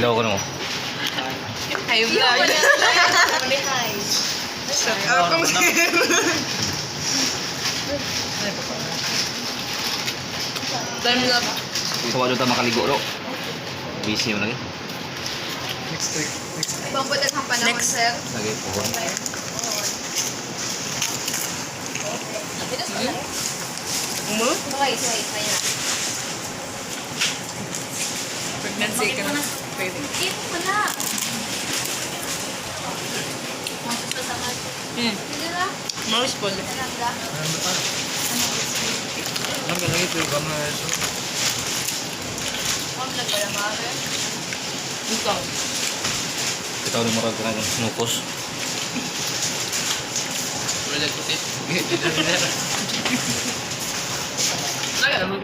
Ilaw ko no. Hi, vlog. Shut up, ang Time na. Sa walo ta makaligo ro. Busy mo lagi. Next week. Next week. Pambutan ang panahon, Next. sir. Lagi po. Mo? Okay, wait, wait. Pregnancy ka na. Pwede. Ito mo na. Sige na. Maris po. Talaga. Ano lagi ito yung mga Huwag lang ba mare? Ikaw. Ikaw ni murag ka ng snukos. Wala ko. Wala ka naman.